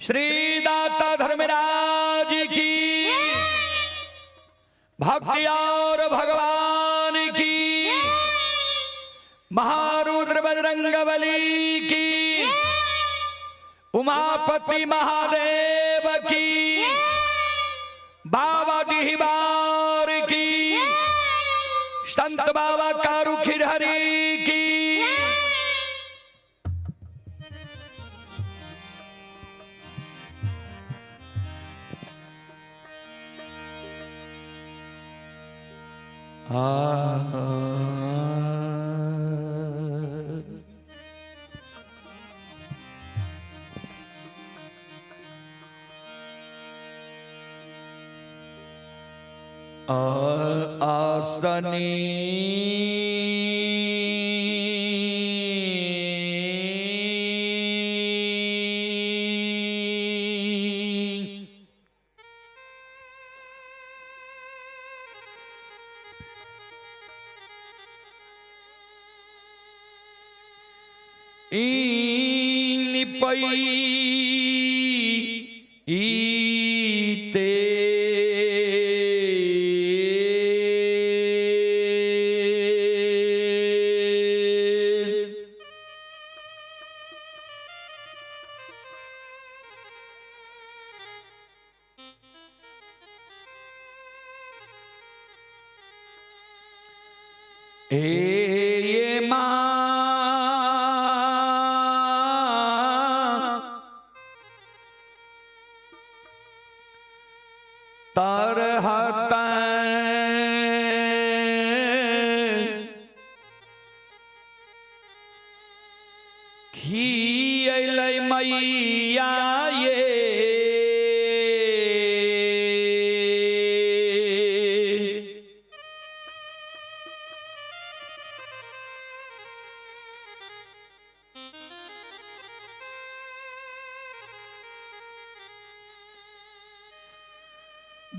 श्री दाता धर्मराज की, भक्ति और भगवान की, महारुद्र बजरंग बली की, उमापति महादेव की, बाबा डिहबार की, संत बाबा कारू खिरहरी की। आसनी निपई ते हे माँ तरहत खियलै मैया ये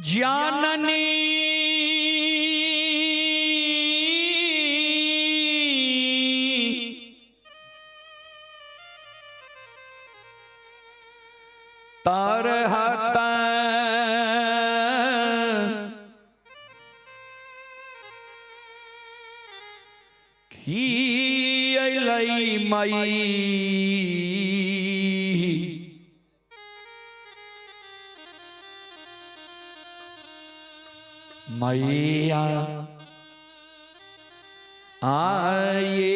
जाननी तरहत खियलै मई मैया आए।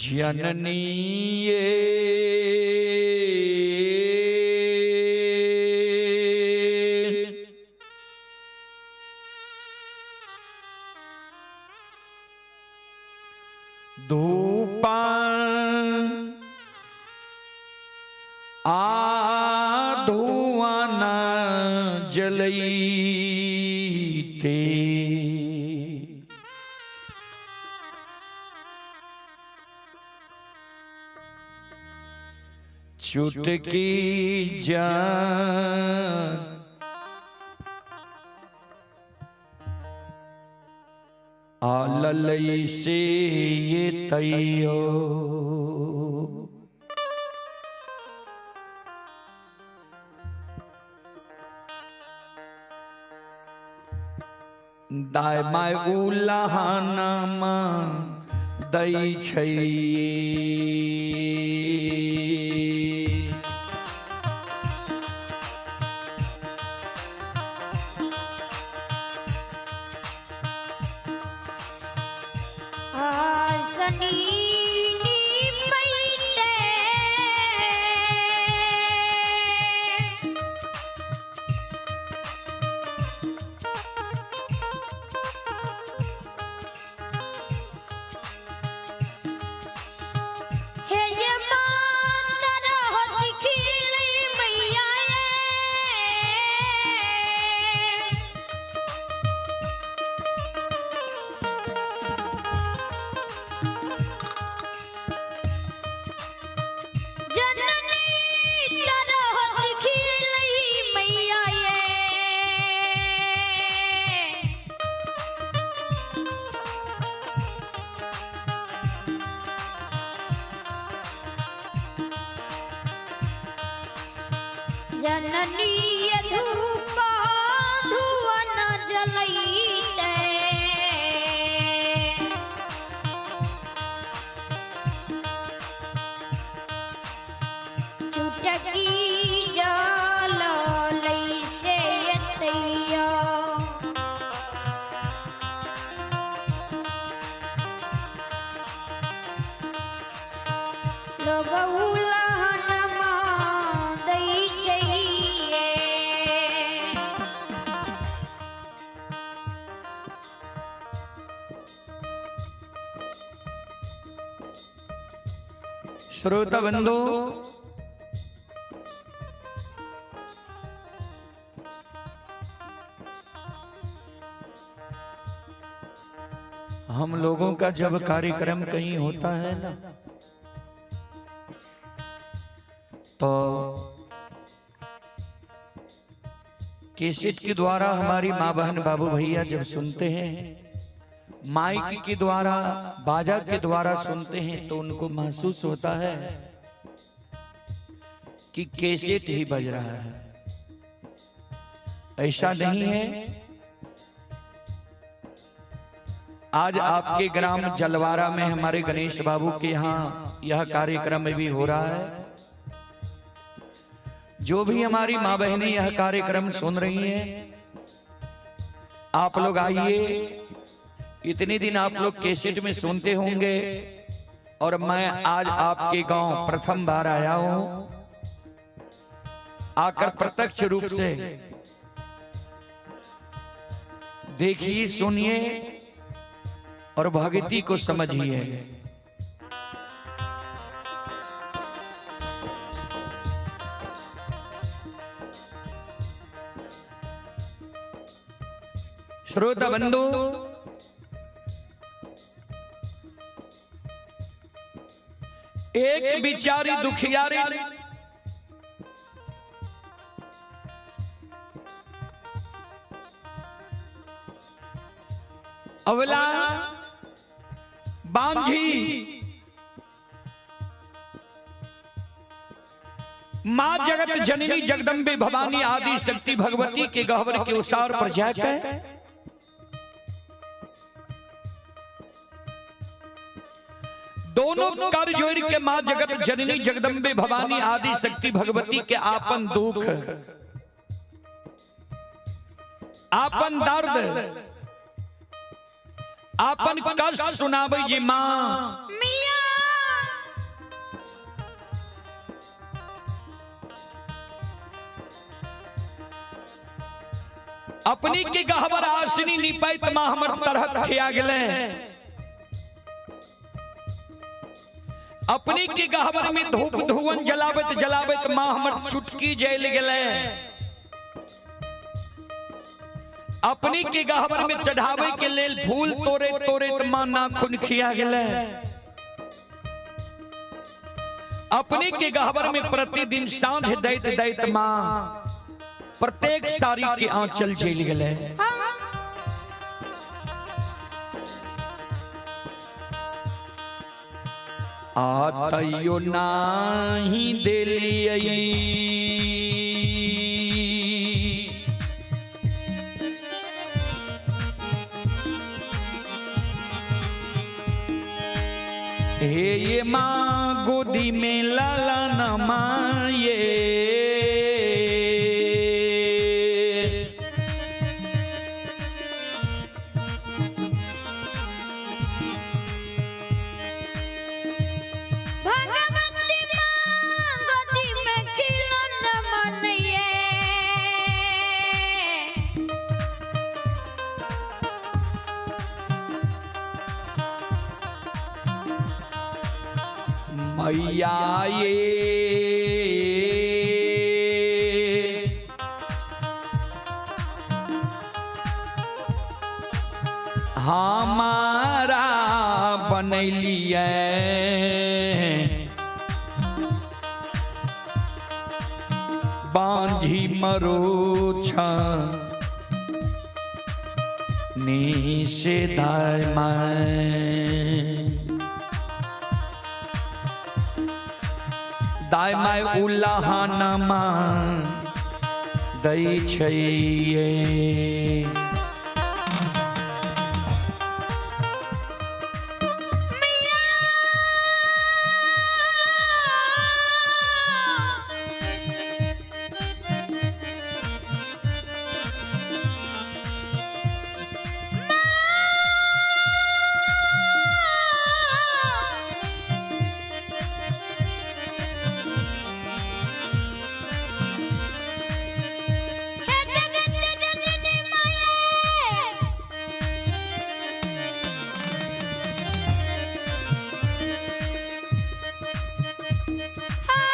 जननी धूपा आ धुआं न जलईते चुटकी जा आललई से ये तैयो दाय my उलाहाना दै छै। आसनी निपैते हे ये माता रहत खिलै मैया ये। जननी धूप धुवन जलैते। चुटकी जल लैसे यतैया। लोग उलहनमा दै छैये। श्रोता बंधु, हम लोगों का जब कार्यक्रम कहीं होता है ना, तो कैसेट के द्वारा हमारी माँ बहन बाबू भैया जब सुनते हैं, माइक के द्वारा, बाजा के द्वारा सुनते हैं, तो उनको महसूस होता है कि कैसेट ही बज रहा है। ऐसा नहीं है। आज आपके ग्राम जलवारा में हमारे गणेश बाबू के यहाँ यह कार्यक्रम भी हो रहा है। जो भी हमारी माँ बहनें यह कार्यक्रम सुन रही हैं, आप लोग आइए। इतने दिन आप लोग कैसेट में सुनते होंगे और मैं आज आपके गांव प्रथम बार आया हूं। आकर प्रत्यक्ष रूप से देखिए, सुनिए और भक्ति को समझिए। श्रोता बंधु, एक बिचारी दुखियारी अवला बांझी मां जगत जननी जगदम्बे भवानी आदि शक्ति भगवती के गहवर के उसार पर जाकर दोनों कर जोड़ के मां जगत जननी जगदम्बे भवानी आदि शक्ति भगवती के आपन दुख, आपन दर्द, आपन कष्ट सुनाबै जी मां। मिया। अपनी के गहबर आसनी निपैत मां हमर तरहक खिया गेले। अपनी के गहबर में धूप धुवन जलाबत जलाबत मां हमर चुटकी जल गेले। अपनी के गहबर में चढ़ावे के लेल फूल तोड़े तोड़े मां नाखून खिया गेले। अपनी के गहबर में प्रतिदिन साँझ दैत दैत मां प्रत्येक साड़ी के आंचल जल गेले। हम आ तैयो नाही देलियै हे ये माँ गोदी में लाला न माये। भगवती माँ गोदी में खिलौना मनइये। मैया ये हमारा बनैलिए बांझी मरोछा निषेधाय मैं दाय my उल्लाहाना मां दै छै ये। हे जगत जननी माये, हाँ।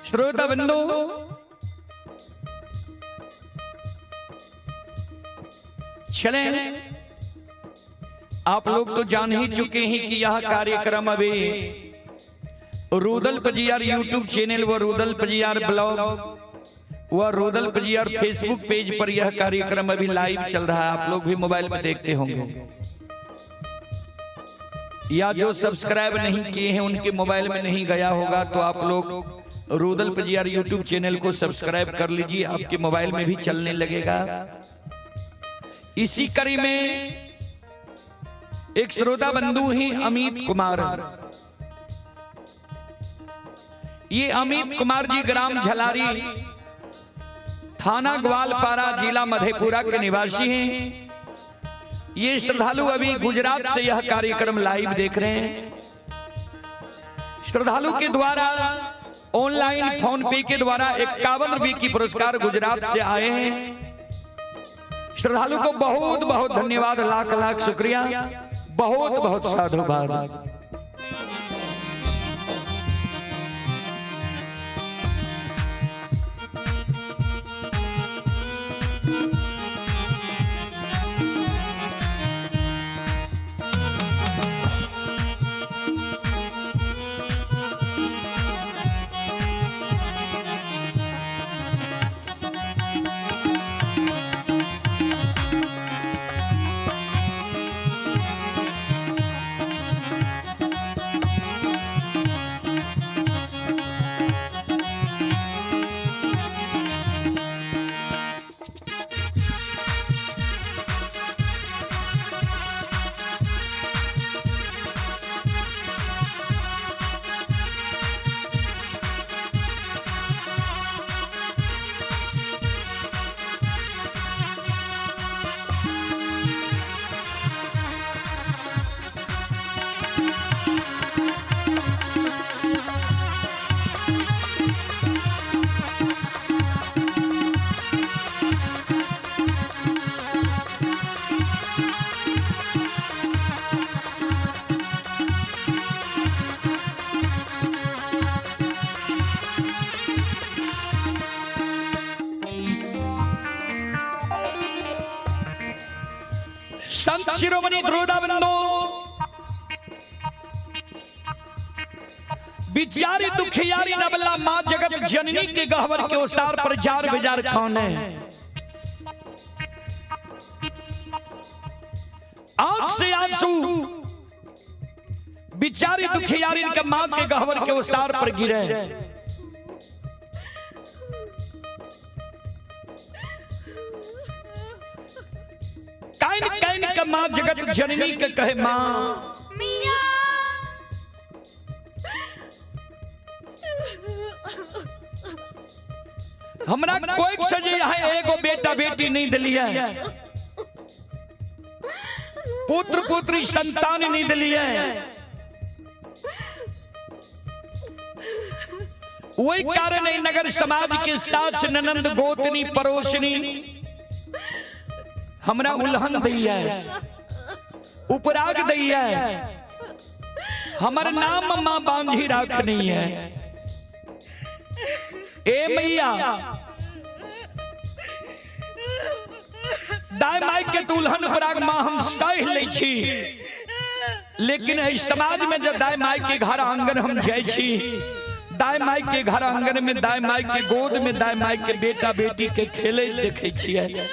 श्रोता बंधु, चलें। आप लोग तो जान ही चुके हैं कि यह कार्यक्रम अभी रूदल पजियार यूट्यूब चैनल व रूदल पजियार ब्लॉग व रूदल पजियार फेसबुक पेज पर यह कार्यक्रम अभी लाइव चल रहा है। आप लोग भी मोबाइल में देखते होंगे, या जो सब्सक्राइब नहीं किए हैं उनके मोबाइल में नहीं गया होगा, तो आप लोग रूदल पजियार यूट्यूब चैनल को सब्सक्राइब कर लीजिए, आपके मोबाइल में भी चलने लगेगा। इसी कड़ी में एक श्रोता बंधु ही अमित कुमार, ये अमित कुमार जी ग्राम झलारी, थाना ग्वालपारा, जिला मधेपुरा के निवासी हैं। ये श्रद्धालु अभी गुजरात से यह कार्यक्रम लाइव देख रहे हैं। श्रद्धालु के द्वारा ऑनलाइन फोन पे के द्वारा 51 रुपए की पुरस्कार गुजरात से आए हैं। श्रद्धालु को बहुत बहुत धन्यवाद, लाख लाख शुक्रिया, बहुत बहुत साधुवाद। संत शिरोमणि द्रोड़ा बंधु, बिचारी दुखियारी नबला माँ जगत जननी के गहवर के ओसार पर जार बेजार कौन है। आंख से आंसू बिचारी दुखियारी के माँ के गहवर के ओसार पर गिरे। काइन काइन के माँ जगत जननी के कहे, माँ मिया। बेटी नहीं दिलियै, पुत्र पुत्री संतान नहीं दिलियै, वही कारण है नगर समाज के सास ननंद गोतनी पड़ोसनी हमरा उल्हन दैया, उपराग दैया, हमर नाम मां बांझी राखनी है। ए मैया, दाय माई के दुल्हन उपराग मां हम सह लै छी, लेकिन एहि समाज में जब दाय माई के घर आंगन हम जाइ छी, दाय माई के घर आंगन में दाय माई के गोद में दाय माई के बेटा बेटी के खेले देखे छियै।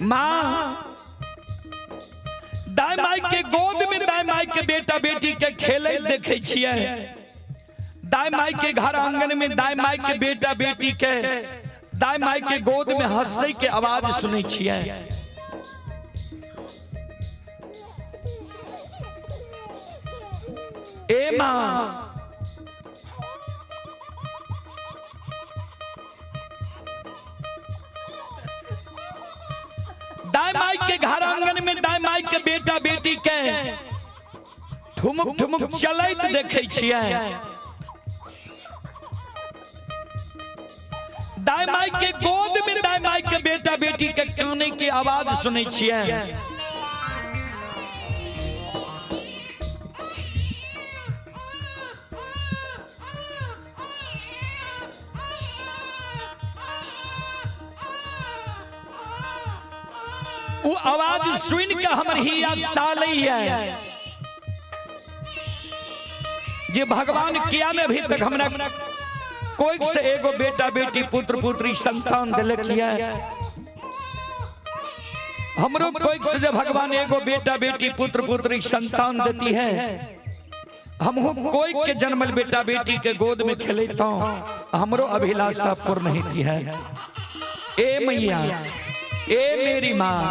माँ दाय माई के गोद में दाय माई के बेटा बेटी के खेले देखे छियै, दाय माई के घर आंगन में दाय माई के बेटा बेटी के दाय माई के गोद में हंसे के आवाज सुनै छियै। ए माँ, दाय माई के घर आंगन में दाय माई के बेटा बेटी के ठुमुक ठुमुक चलैत देखे छियै, दाय माई के गोद में दाय माई के बेटा बेटी के काने के आवाज सुनै छियै। वो आवाज सुन के हमर हिया सालैया जे भगवान किया ने अभी तक हमरा कोई से एगो बेटा बेटी पुत्र पुत्री संतान दिलक है। हमरो कोई से जब भगवान एगो बेटा बेटी पुत्र पुत्री संतान देती है, हमहू कोई के जन्मल बेटा बेटी के गोद में खेलता हूँ, हमरो अभिलाषा पूर्ण होती है। ए मैया, ए मेरी माँ,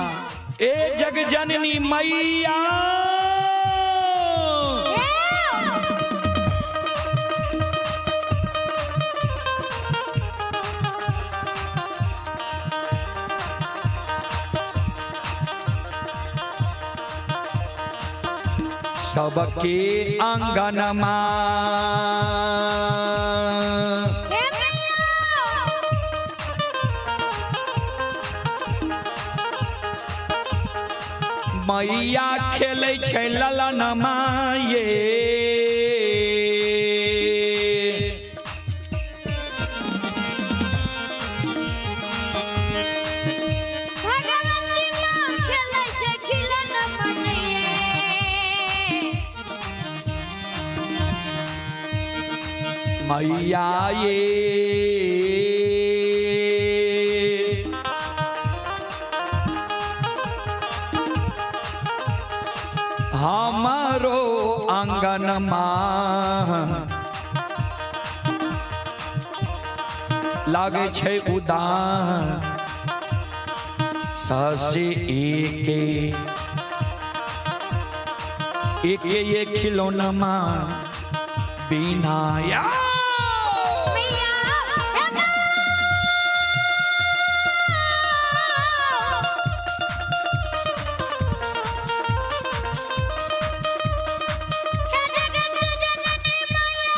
ए जग जननी मैया, सबके आंगनमा हे मैया, मैया खेलै छै ललनमा ये, भगवती माँ खेलै छै खिलन मनिये। मैया ये हमारो आंगनमा लागे छै उदान ससे एके एके ये खिलौनमा बिना या। मैया, हे माँ, हे जगत जननी मैया।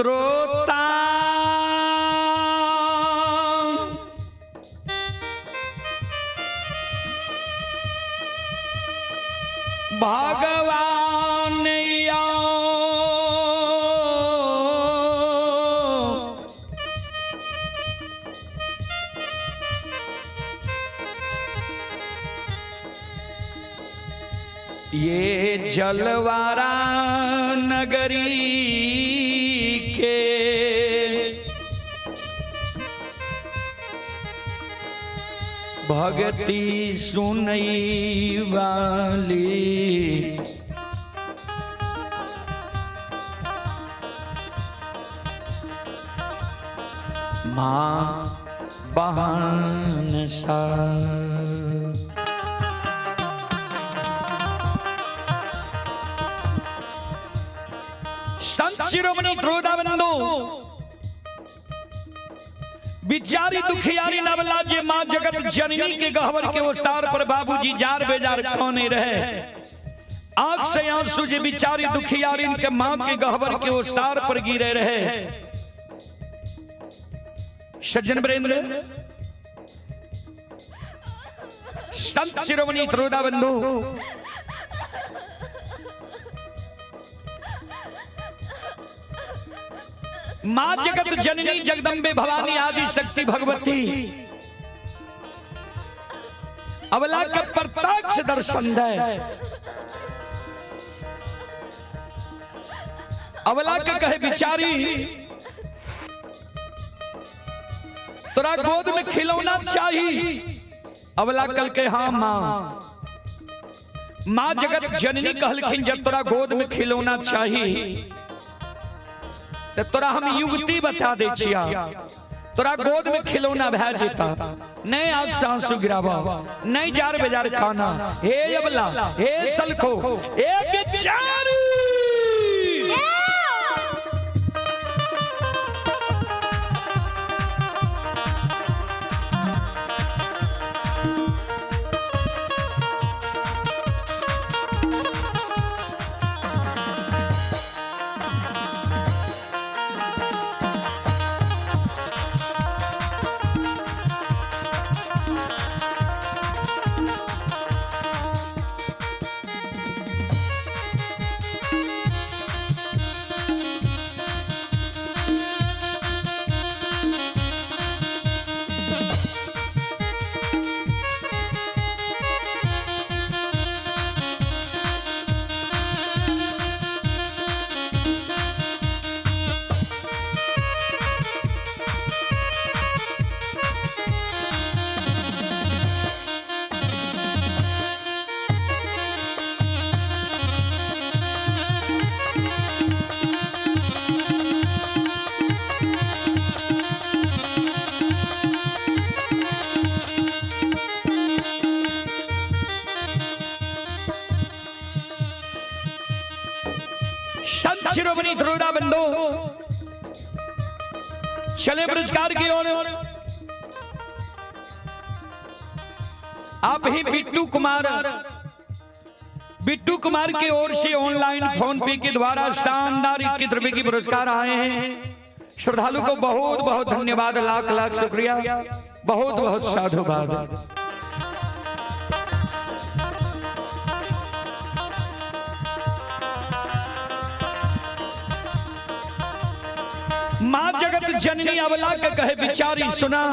श्रोता भगवान या ये जलवारा नगरी के भगती सुनई वाली माँ बहन सा। संत शिरोमणि त्रोदाबंधु बिचारी दुखियारी नवला जे माँ जगत जननी के गहवर के ओसार पर बाबूजी जार बेजार कोने रहे। आंख से आंसू जे बिचारी दुखियारी इनके माँ के गहवर के ओसार पर गिरे रहे। सज्जन वीरेंद्र संत शिरोमणि त्रोदा बंधु माँ जगत जननी जगदम्बे भवानी आदि शक्ति भगवती अवला के प्रत्यक्ष दर्शन दे। अवला के कहे बिचारी तोरा गोद में खिलौना चाहिए। अवला कल के हाँ माँ। माँ जगत जननी कहलखिन जब तोरा गोद में खिलौना चाहिए तो तोरा हम युवती बता दे छिया, तोरा गोद में खिलौना भै जेता। नहीं आग से आंसू गिरावा, नहीं जार बेजार खाना। हे अबला, हे सलखो, हे बेचारी। संत शिरोमणि त्रोड़ा बंधु चले पुरस्कार की ओर। आप ही बिट्टू कुमार, बिट्टू कुमार की ओर से ऑनलाइन फोन पे के द्वारा शानदार 21 रुपए की पुरस्कार आए हैं। श्रद्धालु को बहुत बहुत धन्यवाद, लाख लाख शुक्रिया, बहुत बहुत साधुवाद। मां जगत जननी अवला के कहे बिचारी सुना,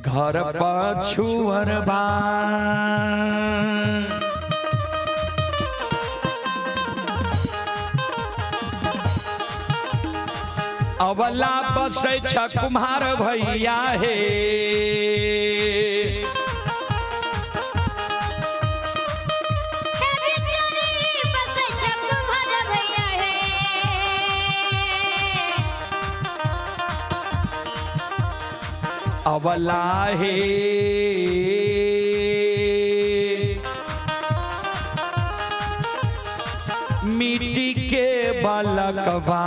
घर पछुअर बा अवला बसै छ कुम्हार भैया हे। अवला हे मिट्टी के बालकवा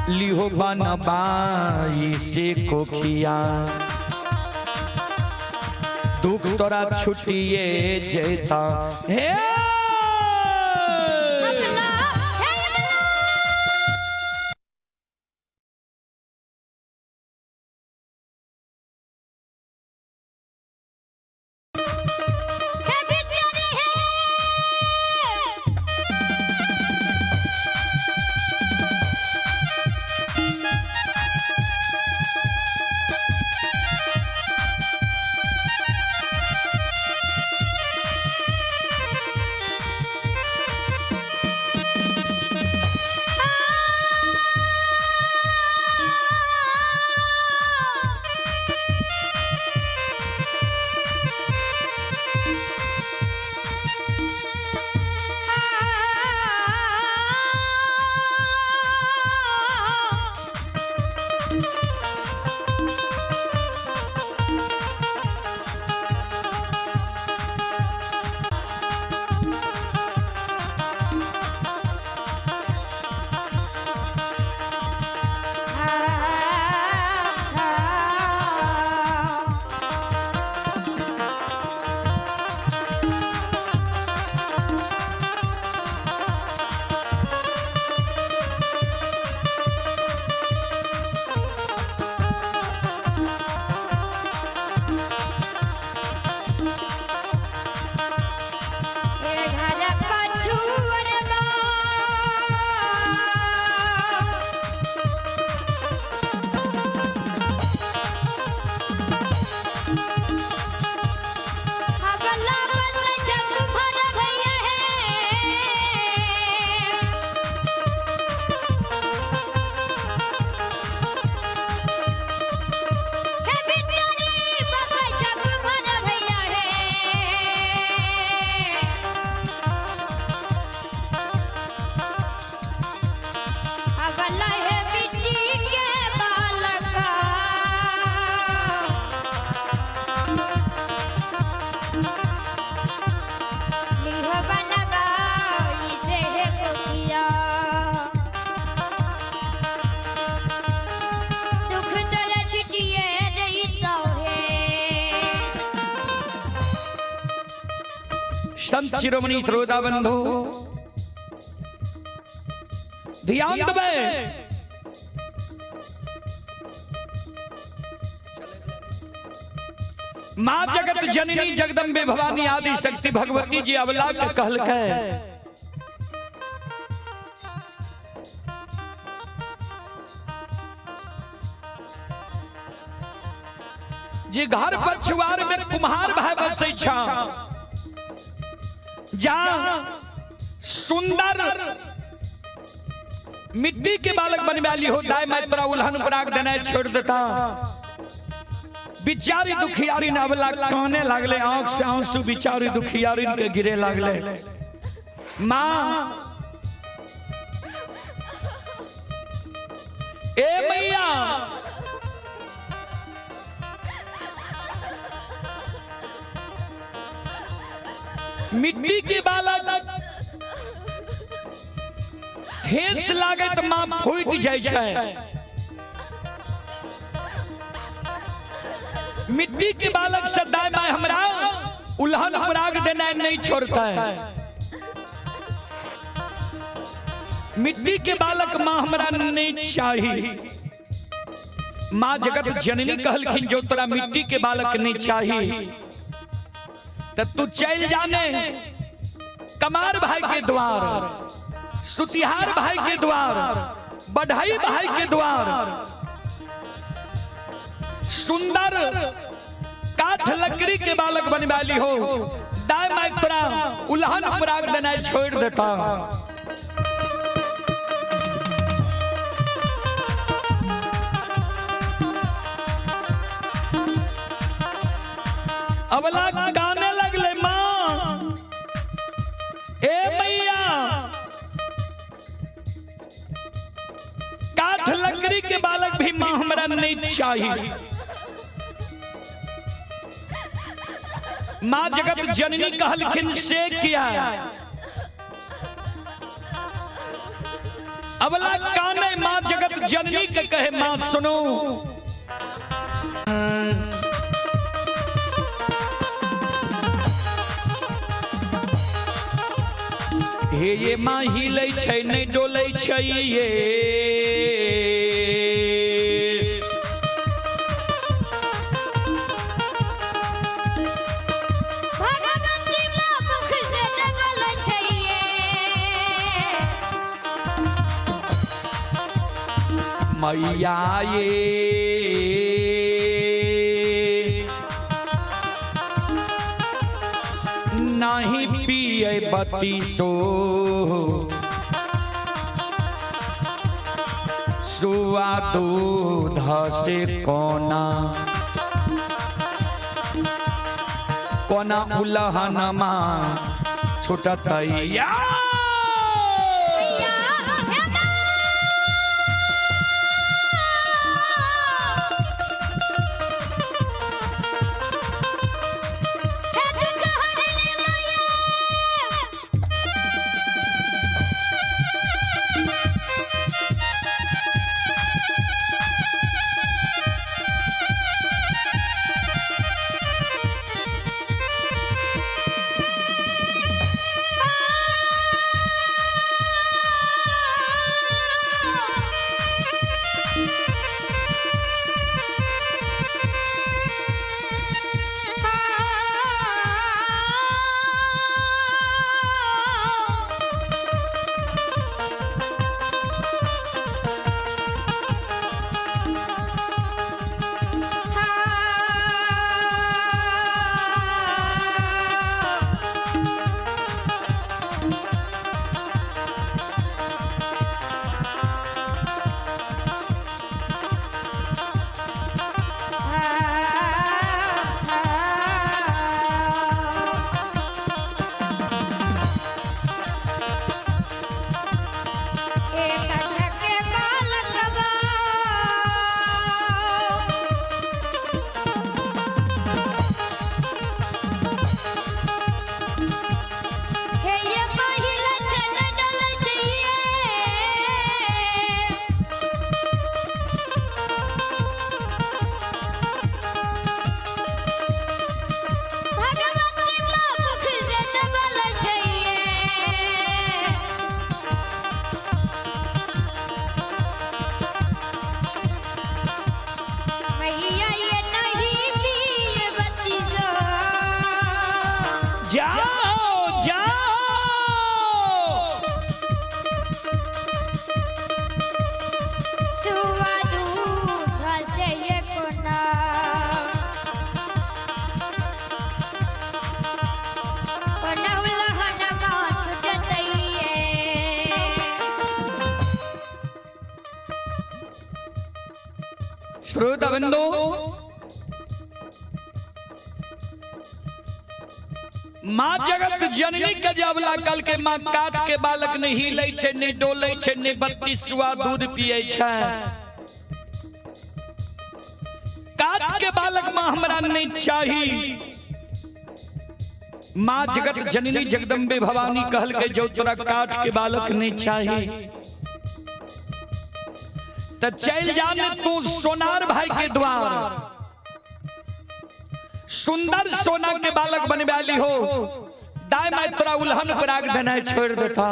लिहो बनबाई से कोखिया दुख तोरा छुटिए जेता हे। अबला हे अबला। हे बिचारी हे। ए घर पछुअरबा। अबला बस जग भर भैया है। हे बिचारी बस जग भर भैया है। अबला है बिटी के बालका। निह बनबाई से है कुटिया। दुख तोरा छुटिए जइतौ हे। संत शिरोमणि श्रोता बंधु ध्यान देबै। माँ जगत जननी जगदम्बे भवानी आदि शक्ति भगवती जी अवला के कहलकै जे घर पछुआर में कुम्हार भाई बसै छा, जा सुंदर मिट्टी के बालक बनवा ली हो, दाय माय तोरा उल्हन पराग देना छोड़ देता। बिचारी दुखियारी अबला काने लागले, आंख से आंसू बिचारी दुखियारी के गिरे लागले। माँ ए मैया, मिट्टी के बालक ठेस लागे तो माँ फूट जाइ छै। मिट्टी के बालक से दाय माय हमरा उल्हन पराग देना नहीं छोड़ता है। मिट्टी के बालक माँ हमरा नहीं चाही। माँ जगत जननी कहलखिन जो तोरा मिट्टी के बालक नहीं चाही त तू चल जाने कमार भाई के द्वार, सुतिहार भाई के द्वार, बढ़ई भाई के द्वार, सुंदर काठ लकड़ी के बालक बनवाली हो, दाय माय तोरा उल्हन पराग देना छोड़ देता। अबला गाने लगले माँ ए मैया, काठ लकड़ी के बालक भी माँ हमरा नहीं चाहिए। माँ जगत जननी कहलखिन से किया। अबला काने माँ जगत जननी के कहे माँ सुनो। हे ये माँ हिलै छै नहि डोलै छै ये। भगवती माँ मुख से न बोलै छै ये। मैया ये नाही पिए बत्तीसो सुआ दूध से कोना कोना उलहनमा छुटतैया। मैया हे माँ। हे दुख हरने माया। भगवती माँ मुख से न बोलै छै ये। मैया ये नहीं पिए बत्ती जो। जाओ जाओ। सुआ दूध से ये कोना कोना उलहनमा छुटतैये। श्रोता बंधु, माँ जगत जननी के जावला कल के माँ काट के बालक नहीं हिलै छै नहीं डोलै छै नहीं बत्ती सुआ दूध पिए छै। काट के बालक माँ हमरा नहीं चाही। माँ जगत जननी जगदम्बे भवानी कहल के जो तोरा काट के बालक नहीं चाही त चल जाने तू सोनार भाई के द्वार, सुंदर सोना के बालक बनवाली हो, दाय माय तोरा उल्हन पराग देना छोड़ देता।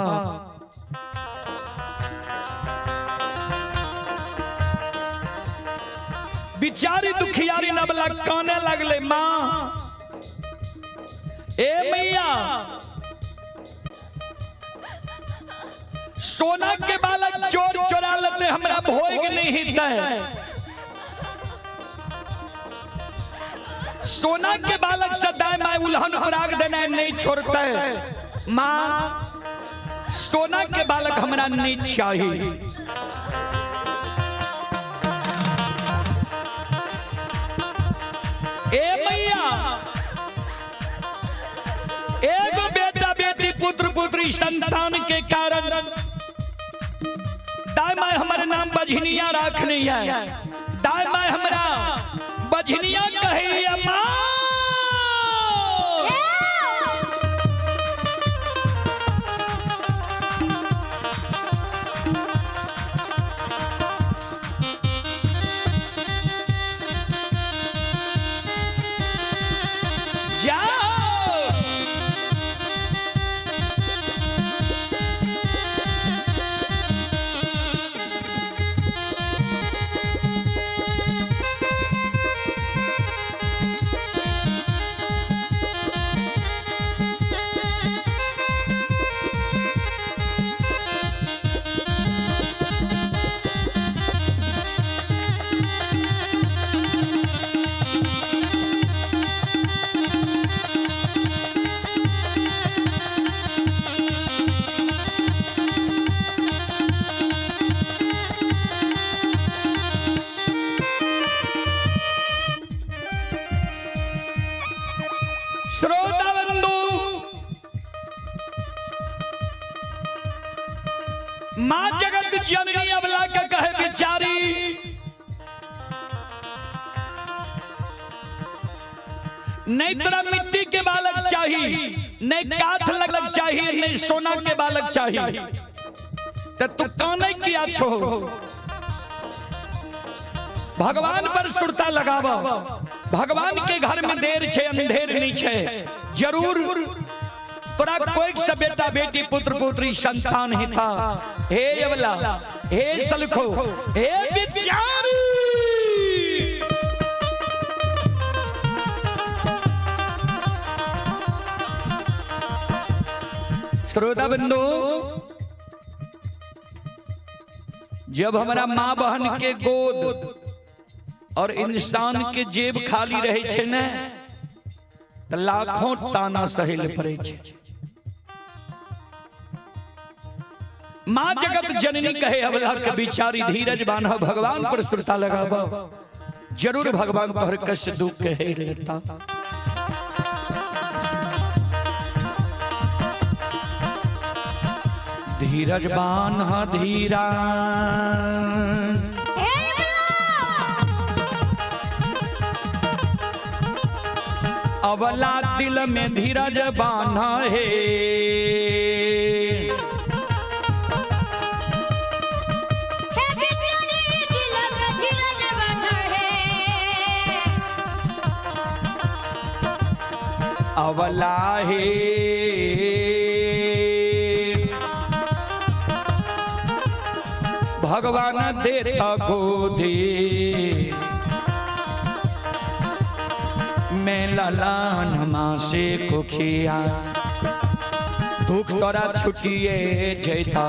बिचारी दुखियारी नबला काने लगले, माँ ए मैया सोना के बालक चोर चोरा लेते हमरा भोग नहीं हितै। सोना के बालक से दाय माय उल्हन पराग देना नहीं छोड़ते। माँ सोना के बालक हमरा नहीं चाहिए। ए मैया एगो बेटा बेटी पुत्र पुत्री संतान के कारण दाय माय हमर नाम बझनिया रखनी है। दाय माय हमरा बझनिया कहिया माँ। जाओ। माँ जगत जननी अबला के कहे बिचारी, नहीं तोरा मिट्टी के बालक चाहिए, नहीं काठ लगक चाहिए, नहीं सोना के बालक चाहिए, तो तू काने किया छो? भगवान पर सुरता लगाव। भगवान के घर में देर छे अंधेर नहीं छे। जरूर तोरा कोई से बेटा बेटी पुत्र पुत्री संतान हिता। हे अवला, हे सलखो, हे बिचारी, श्रोता बंधु, जब हमारा माँ बहन के गोद और इंसान के जेब खाली रहे छे ने, त लाखों ताना सहे ले पड़े छे। माँ जगत जननी कहे अवला के बिचारी, धीरज बान्ह, भगवान पर श्रोता लगाब, जरूर भगवान तोहर कष्ट दुख के हेर लेता। धीरज बान्ह धीरा, अवला दिल में धीरज बान्ह हे, अवला हे भगवान देता गोदी मैं ललान माँ से कुखिया, दुख तोरा छुटिए जैता।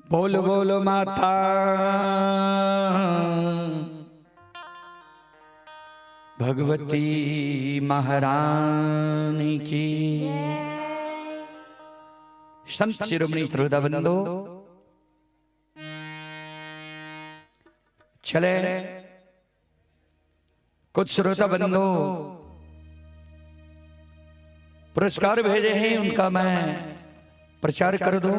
बोल बोल माता भगवती महारानी की। संत शिरोमणि श्रोता बंधु, चले कुछ श्रोता बंधु पुरस्कार भेजे हैं, उनका मैं प्रचार कर दूं।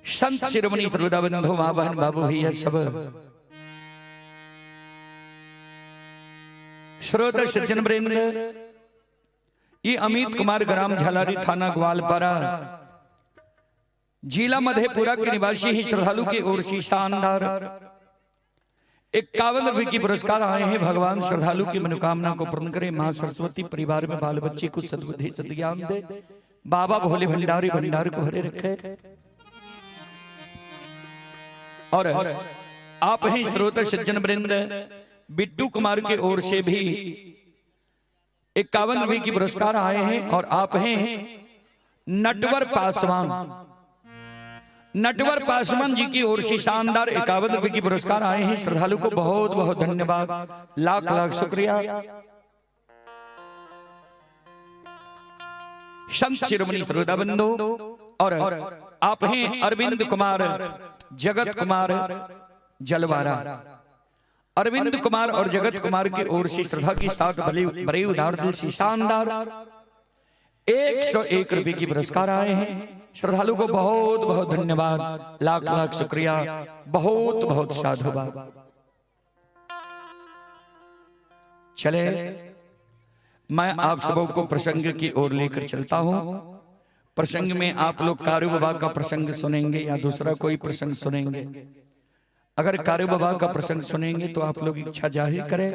संत शिरोमणि श्रोता बंधु माँ बहन बाबू भैया सब श्रोता सज्जन वृंद, ये अमित कुमार ग्राम झालारी थाना ग्वालपारा जिला मधेपुरा के निवासी ही श्रद्धालु की ओर से शानदार 51 रुपए की पुरस्कार आए हैं। भगवान श्रद्धालु की मनोकामना को पूर्ण करे, मां सरस्वती परिवार में बाल बच्चे को सद्बुद्धि सद्ज्ञान दे, बाबा भोले भंडारी भंडार को भरे रखे। और आप ही श्रोता सज्जन वृंद बिट्टू कुमार के ओर से भी 51 रुपए की पुरस्कार आए हैं। और आप हैं नटवर पासवान, नटवर पासवान जी की ओर से शानदार 51 रुपए की पुरस्कार आए हैं। श्रद्धालु को बहुत बहुत धन्यवाद, लाख लाख शुक्रिया। संत शिरोमणि श्रोता बंधु, और आप हैं अरविंद कुमार जगत कुमार जलवारा, अरविंद कुमार और जगत कुमार की ओर से श्रद्धा के साथ बड़े उदार दिल से शानदार 101 रुपए की पुरस्कार आए हैं। श्रद्धालु को बहुत बहुत धन्यवाद, लाख लाख शुक्रिया, बहुत बहुत साधुवाद। चले मैं आप सबों को प्रसंग की ओर लेकर चलता हूं। प्रसंग में आप लोग कारू बाबा का प्रसंग सुनेंगे या दूसरा कोई प्रसंग सुनेंगे। अगर कारू बाबा का प्रसंग सुनेंगे तो आप लोग इच्छा जाहिर करें,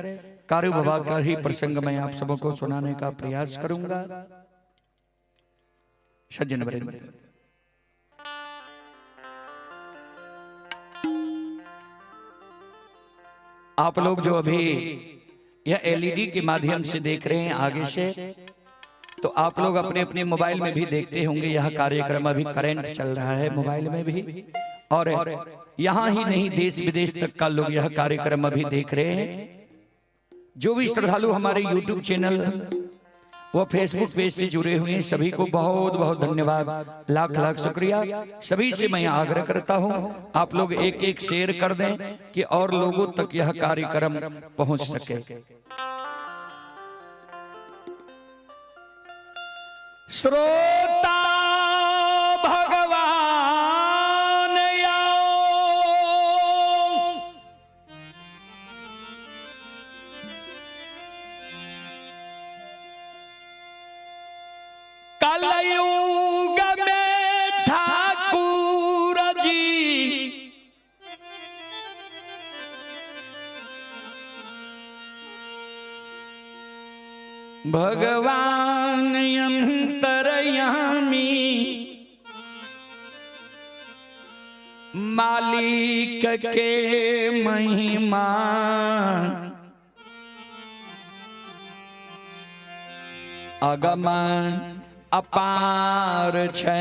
कारू बाबा का ही प्रसंग मैं आप सबों को सुनाने का प्रयास करूंगा। सज्जन वृंद, आप लोग जो अभी यह एलईडी के माध्यम से देख रहे हैं आगे से, तो आप लोग अपने अपने मोबाइल में भी देखते होंगे यह कार्यक्रम अभी करंट चल रहा है मोबाइल में भी, और यहाँ ही नहीं देश विदेश तक का लोग यह कार्यक्रम अभी देख रहे हैं। जो भी श्रद्धालु हमारे YouTube channel वो फेसबुक पेज से जुड़े हुए हैं, सभी को बहुत बहुत धन्यवाद, लाख लाख शुक्रिया। सभी से मैं आग्रह करता हूं आप लोग एक एक शेयर कर दें कि और लोगों तक यह कार्यक्रम पहुंच सके। श्रोता भगवान आओ, कलयुग में ठाकुर जी भगवान अंतरयामी मालिक के महिमा अगम अपार छै।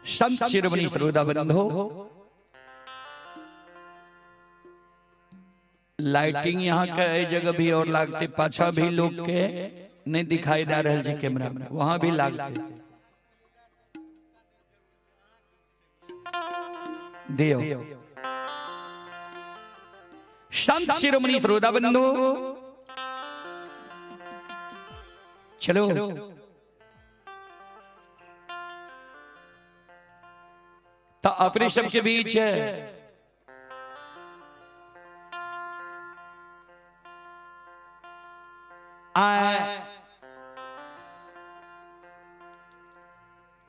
संत शिरोमणि श्रोता बंधु, लाइटिंग यहाँ के जगह भी और लागते, पाछा भी लोग के नहीं दिखाई दे रहा जी कैमरा में, वहां भी लागते दियो। संत शिरोमणि श्रोता बंधु, चलो तो अपने सबके बीच है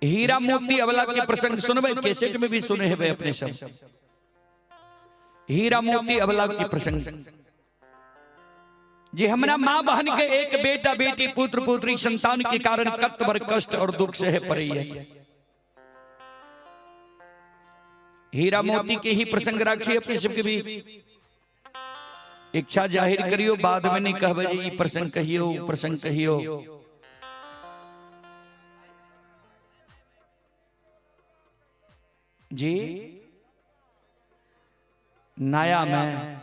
हीरा मोती अबला के प्रसंग सुनबे, कैसेट में भी सुने हैं अपने सब हीरा मोती अबला के प्रसंग। जे हमरा माँ बहन के एक बेटा बेटी पुत्र पुत्री संतान के कारण कत बर कष्ट और दुख से है पड़ी है। हीरा मोती के ही प्रसंग राखिए अपने सबके बीच। इच्छा जाहिर करियो, बाद में नहीं कहबे जे ई प्रसंग कहियो प्रसंग कहियो। जी नया में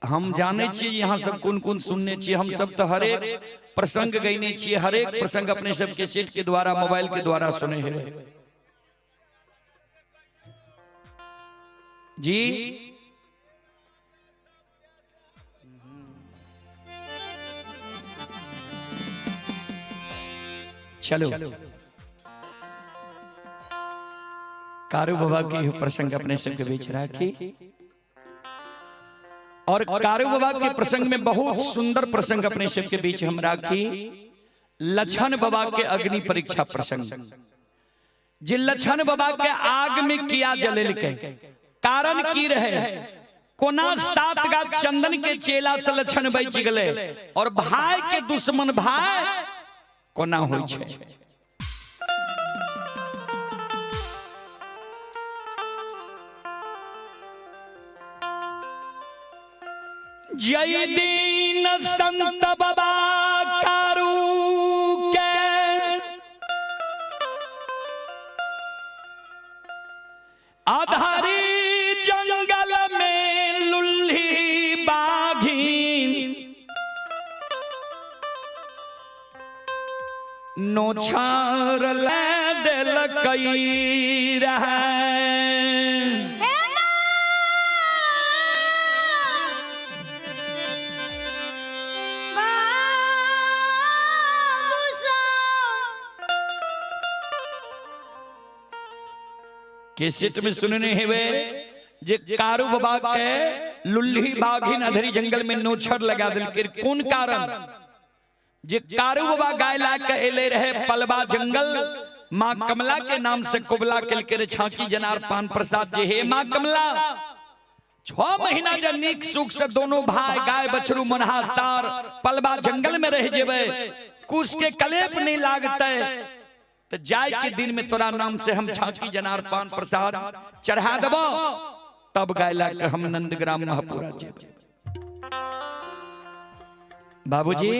हम जानै छियै यहाँ सब कोन कोन सुनने छियै। हम सब तऽ हरेक प्रसंग गयने छियै, हरेक प्रसंग अपने सब कैसेट के द्वारा, मोबाइल के द्वारा सुने हेबै जी। चलो कारू बाबा के प्रसंग अपने सबके बीच राखी। और कारू बाबा के प्रसंग में बहुत सुंदर प्रसंग अपने सबके बीच हम राखी, लछन बाबा के अग्नि परीक्षा प्रसंग। जे लछन बाबा के आग में किया जलेलकै, कारण की रहे, कोना 7 गाछ चंदन के चेला से लछन बचि गेलै और भाई के दुश्मन भाई कोना होइ छै। जय दीन संत बाबा कारू के आधारी जंगल में लुल्ही बाघीन नोछार ले देलकई रहे। हे माँ बाबू साहब। कैसेट में सुनने हेवे जे कारू बाबा के लुल्ही बाघिन अधरी जंगल में नोछर लगा देलकै, कोन कारण? जे कारू बाबा गाय ला के एले रहे पलवा जंगल, माँ कमला के नाम से कुबला केलकै रे छाकी जनार पान प्रसाद। जे हे माँ कमला, 6 महीना जे नीक सुख से दोनों भाई गाय बछरू मनहा सार पलवा जंगल में रह जेबे, कुश के कलेप नहीं लागते, तो जाय के दिन में तोरा नाम से हम छाकी जनार पान प्रसाद चढ़ा देबो, तब गाय ला के हम नंदग्राम महापुरा जेबे। बाबूजी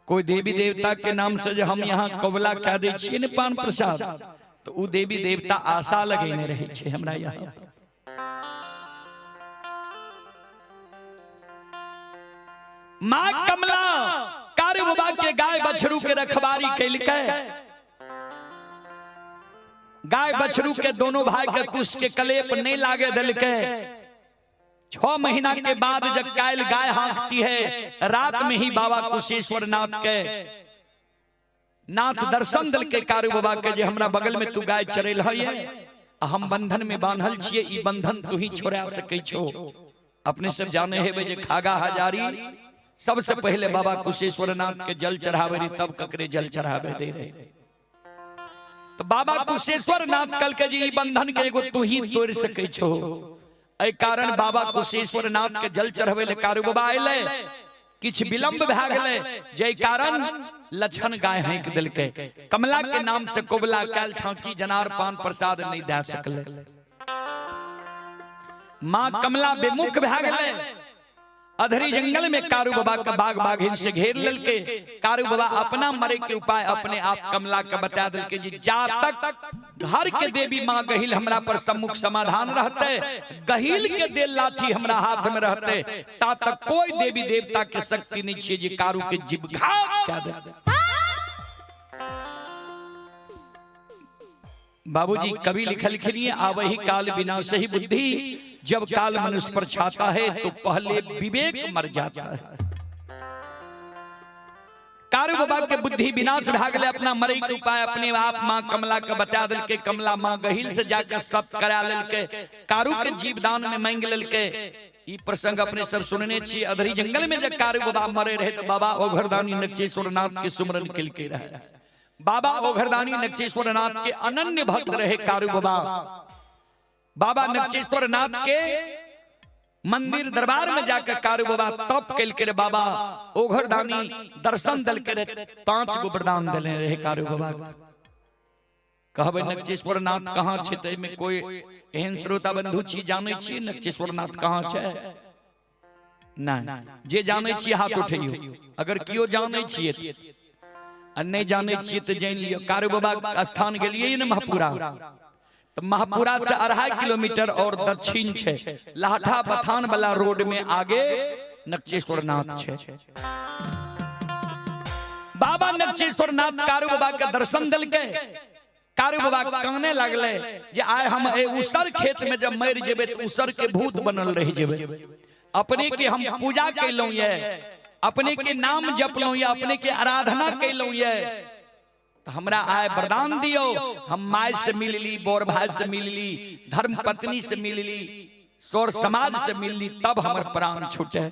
कोई देवी देवता के नाम से जो हम यहाँ कबला कह दै छियै ने पान प्रसाद, तो उ देवी देवता आशा लगेने रहै छै हमरा यहाँ। माँ कमला कारू बाबा के गाय बछरू के रखवारी कैलकै, गाय बछरू के दोनों भाई के कुश के कलेप नहीं लागे देलकै। 6 महीना के बाद जब कायल गाय हाँकती है, रात में ही बाबा कुशेश्वर नाथ के नाथ दर्शन दिलके कारू बाबा के, जे हमरा बगल में तू गाय चरेल है, हम बंधन में बांधल छियै, ई बंधन तू ही छोड़ा सकै छो। अपने सब जाने हेबै जे खागा हजारी सबसे पहले बाबा कुशेश्वर नाथ के जल चढ़ावे रहे, तब ककरे जल चढ़ावे दे रहे। तो बाबा कुशेश्वर नाथ कल के जी ई बंधन के एगो तू ही तोड़ सकै छो। एहि कारण बाबा कुशेश्वर नाथ के जल चढ़वे ले कारू बाबा अयलै, किछु विलंब भए गेलै, जाहि कारण लछन गाय हाँकि देलकै। कमला के नाम से कोबला कैल छाकी जनार पान प्रसाद नहीं दए सकलै। माँ कमला विमुख भए गेलै। अधरी जंगल में कारू बाबा के बाघ बाघिन से घेर लेलकै। कारू बाबा अपना मरे के उपाय अपने आप कमला के बता देलकै जी जा तक घर के देवी माँ गहिल हमरा पर सम्मुख समाधान रहते, गहिल के देल लाठी हमरा हाथ में रहते, ता तक कोई देवी देवता के शक्ति नहीं छियै जे कारू के जीव घात कए दे। बाबूजी कवि लिखलखिन आवही काल विनाश ही बुद्धि, जब काल मनुष्य पर छाता है तो पहले विवेक मर जाता है। कारू बाबा के बुद्धि विनाश भए गेलै, अपना मरे के उपाय अपने आप माँ कमला के बता देलकै। कमला माँ गहिल से जाके सत करा लेलकै, कारू के जीवदान में मांगि लेलकै। ई प्रसंग अपने सब सुनने छी। अधरी जंगल में जब कारू बाबा मरे रहे तो बाबा ओघरदानी नक्षेश्वर नाथ के सुमरन केलकै रहे। बाबा ओघरदानी नक्षेश्वर नाथ के अनन्य भक्त रहे कारू बाबा। बाबा नक्षेश्वर नाथ के मंदिर दरबार में जाकर कारू बाबा तप केलकै रे। बाबा ओघरदानी दर्शन देलकै रे, 5 गो वरदान देने रहे कारू बाबा। कहबै नक्षेश्वर नाथ कहाँ छै, तऽ एहिमे कोई एहन श्रोता बंधु छी जानै छी नक्षेश्वर नाथ कहाँ छै? नहीं, जे जानै छी हाथ उठैयौ। अगर केओ जानै छियै आ नहि जानै छियै तऽ जानि लियौ। कारू बाबा स्थान गेलियै ने महापुरा, तो महापुरा से 2.5 किलोमीटर और दक्षिण छे लाठा बथान वाला रोड में आगे नक्चेश्वर नाथ छे। बाबा नक्चेश्वर नाथ कारू बाबा के दर्शन दिल के कारू बाबा काने लगले जे आय हम ए उसर खेत में जब मर जेबे तो उसर के भूत बनल रह जेबे। अपने के हम पूजा कैलौं ये, अपने के नाम जपलौं ये, अपने के आराधना कैलौं ये, तो हमरा आय वरदान दियो, हम my से मिलली, बोर भाई से मिलली, धर्म पत्नी से मिलली, सौर समाज से मिलली, तब हमर प्राण छूटे।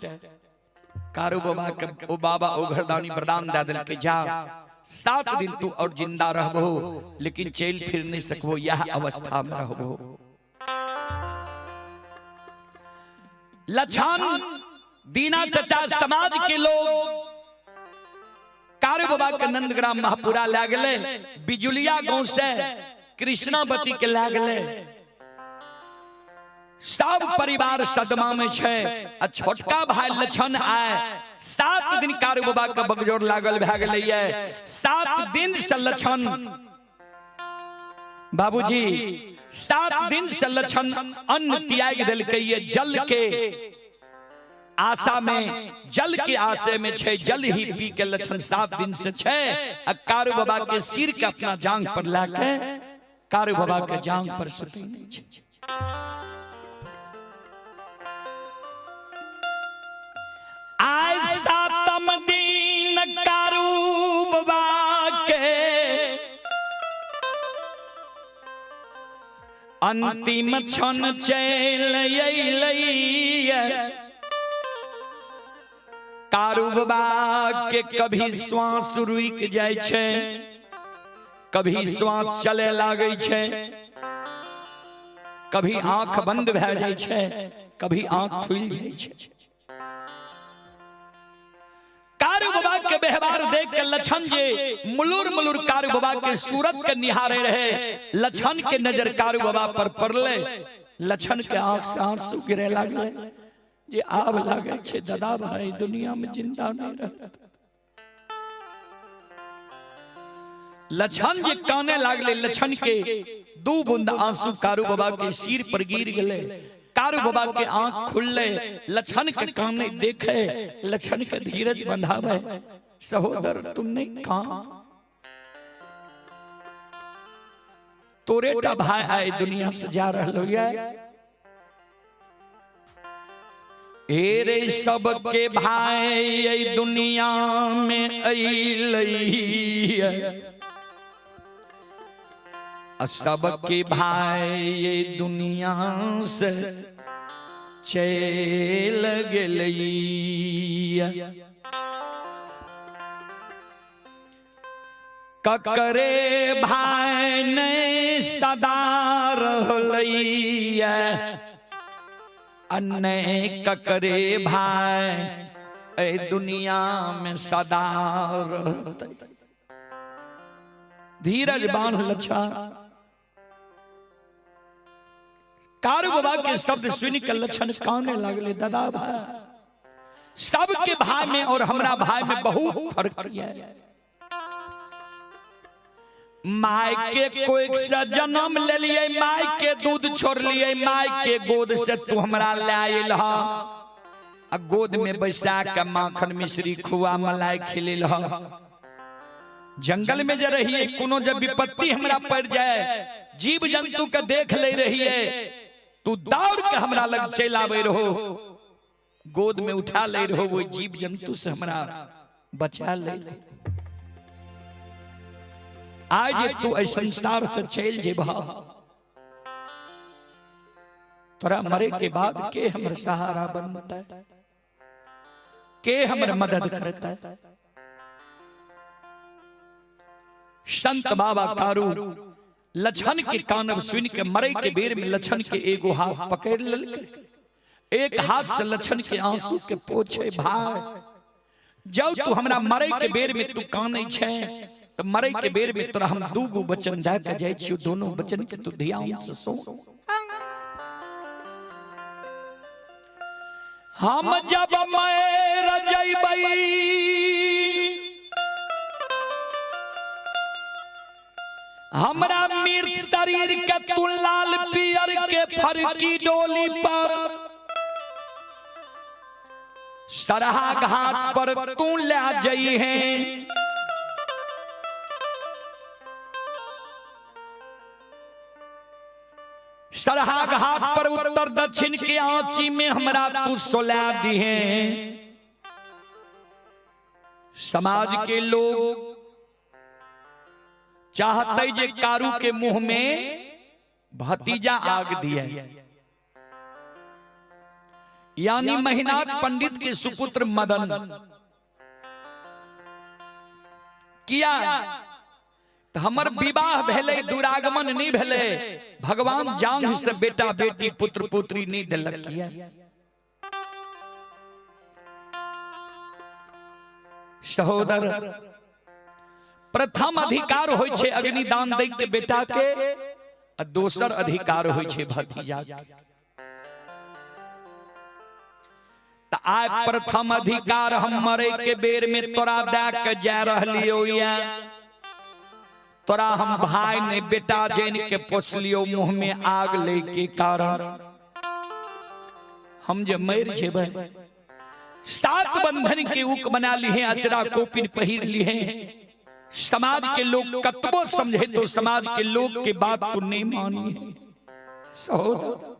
कारू बाबा के ओ बाबा ओ घरदानी वरदान दे दिल के जा 7 दिन तू और जिंदा रहबो, लेकिन चल फिर नहीं सकबो, यह अवस्था में रहबो। लछन दीना चचा समाज के लोग कारू बाबा के नंदग्राम महापुरा लागले, बिजुलिया गांव से कृष्णावती के लागले, सब परिवार सदमा में छे। आ छोटका भाई लछन आए 7 दिन कारू बाबा के बगजोर लागल भए गेलै। 7 दिन से लछन बाबूजी 7 दिन से लछन अन्न त्याग देलकै, जल के आशा में, जल के आशे में छे, जल ही पी के लछन 7 दिन से छे। आ कारू बाबा के सिर के अपना जांग पर लाके कारू बाबा के जांग पर सुतै नहीं छे। आय 7म दिन कारू बाबा के अंतिम क्षण चल अइलै। कारू बाबा के कभी श्वास रुक जाय छै, कभी श्वास चले लागै छै, कभी आंख बंद भए जाय छै, कभी आंख खुलि जाय छै। कारू बाबा के व्यवहार देख के लछन जे मुलुर मुलुर कारू बाबा के सूरत के निहारे रहे, लछन के नजर कारू बाबा पर पड़ले, लछन के आंख से आंसू गिरे लागले जे आब लागे छे दादा भाई दुनिया में जिंदा नहीं रहत। लछन जे काने लागले, लछन के 2 बूंद आंसू कारू बाबा के सिर पर गिर गले। कारू बाबा के आंख खुलले, लछन के काने देखे, लछन के धीरज बंधावे, सहोदर तुम नहीं कहा तोरे टा भाई आए दुनिया से जा रहलो ये। ए रे सबके भाई दुनिया में अइलै, सबके भाई दुनिया से चल गेलै। ककरे भाई ने सदा रहलै, अन्य ककरे भाई ए दुनिया में सदा रहतै। धीरज बांध लच्छा। कारू बाबा के शब्द सुन के लछन काने लागले, दादा भाई सबके भाई में और हमरा भाई में बहुत फर्क है। My के कोई से जन्म ले लिए, my के दूध छोड़ लिए, my के गोद से तू हमरा ले आयल ह, आ गोद में बैसा के माखन मिश्री खुआ मलाई खिलेल ह। जंगल में जे रहिए कोनो जब विपत्ति हमरा पड़ जाए, जीव जंतु के देख ले रहिए, तू दौड़ के हमरा लग चल आवे रहो, गोद में उठा ले रहो, वो जीव जंतु से हमरा बचा ले। आज तू ऐ संसार से चल जेबह, तोरा मरे के बाद के हमर सहारा बनता, के हमर मदद करता। संत बाबा कारू लछन के कानब सुन के मरे के बेर में लछन के एगो हाथ पकड़ लेलकै, एक हाथ से लछन के आंसू के पोछे, भाई जाओ तू हमरा मरे के बेर में तू कानै छै तो मरे के बेर में तोरा हम 2 गो वचन दे के जाइ छियौ, दोनों वचन के तू ध्यान से सुन। हम जब मर जइबै हमरा मृत शरीर के तू लाल पियर के फरकी डोली पर सरहा घाट पर तू ले जई है। सरहा घाट पर उत्तर दक्षिण के आंची में हमरा तू सोला दी है। समाज के लोग चाहते जे कारू के मुंह में भतीजा आग दिए, यानी महिनाथ पंडित के सुपुत्र मदन किया हमर विवाह भेले, दुरागमन नहीं भेले, भगवान जान से बेटा बेटी पुत्र पुत्री नहीं दिलक। किया सहोदर प्रथम अधिकार होय छे अग्निदान दै के बेटा के, आ दोसर अधिकार होय छे भतीजा के। त आय प्रथम अधिकार हम मरे के बेर में तोरा दे के जा रहलियो या, तोरा हम भाई ने बेटा जैन के पोसलियो, मुंह में आग ले के कारण हम जे मर जेबै। सात बंधन के ऊक बना ली है, अचरा कोपिन पहिर ली है। समाज के लोग कतबो समझे तो समाज के लोग के बात तो नहीं मानी है। सहोदर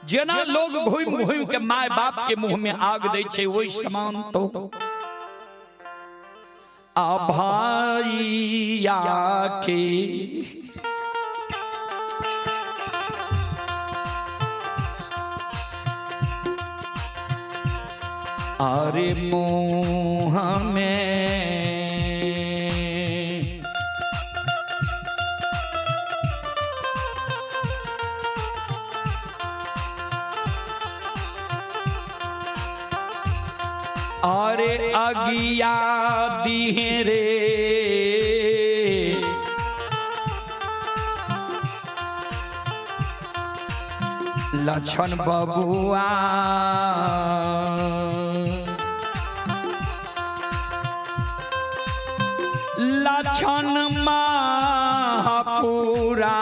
जना लोग घूम घूम के my बाप के मुंह में आग दे छे, वही समान तो अभाइया के अरे मुँह में अरे अगिया दिहे रे, लक्षण बबुआ लक्षण महापुरा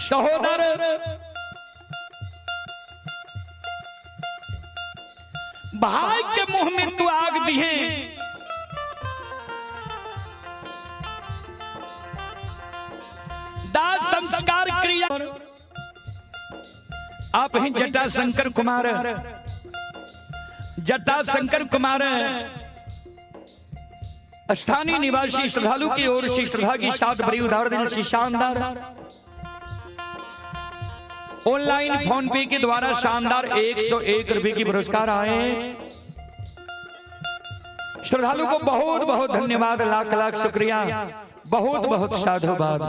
सहोदर भाई के मुंह में तू आग दिए। दाह संस्कार क्रिया आप ही जटाशंकर कुमार, जटाशंकर कुमार स्थानीय निवासी श्रद्धालु की ओर से श्रद्धा की साथ भरी उधार दिल से शानदार ऑनलाइन फोन पे के द्वारा शानदार 101 रुपए की पुरस्कार आए। श्रद्धालु को बहुत बहुत धन्यवाद, लाख लाख शुक्रिया, बहुत बहुत साधुवाद।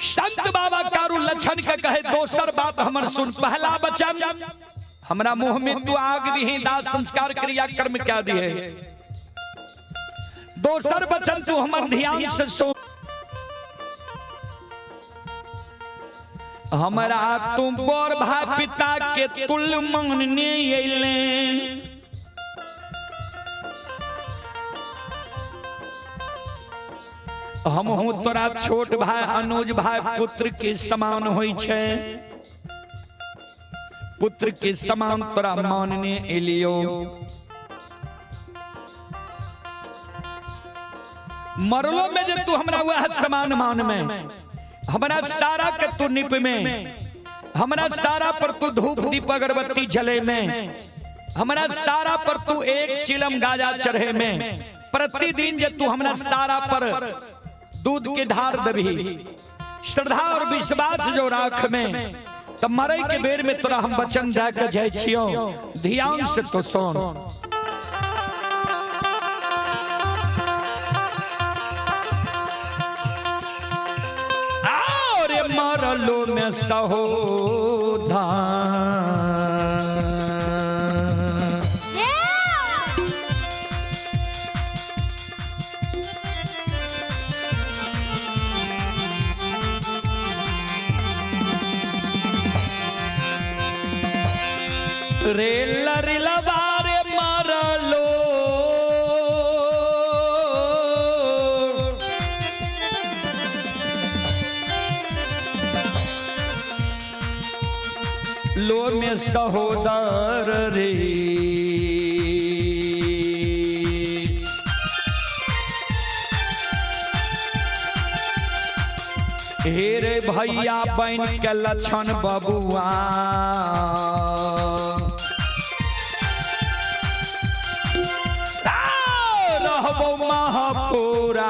संत बाबा कारू लक्षण के कहे दोसर बात हमर सुन, पहला वचन हमरा मुंह में तू आग दिही, दाह संस्कार क्रिया कर्म क्या दिए। दोसर वचन तू हमर ध्यान से सुन, हमरा तू बड़ भाई पिता के तुल्य मानने अइले, हमहू तोरा छोट भाई अनुज भाई पुत्र के समान होइ छै, पुत्र के समान तोरा मानने एलियो। मरलो में जे तू हमरा वह समान मान में, हमरा सारा के तू निप में, हमरा सारा पर तू धूप दीप अगरबत्ती जले में, हमरा सारा पर तू एक चिलम गाजा चढ़े में, प्रतिदिन जे तू हमरा सारा पर दूध के धार दबी, श्रद्धा और विश्वास जो राख में, तो मरे के बेर में तोरा हम वचन दे के जाइ छियो, ध्यान से तो सुन। और मरलो में सहोधा रे लरिलवारे मरलो लो में सहोदर रे, हे रे भैया बन के लक्षण बबुआ, रहबो महापुरा।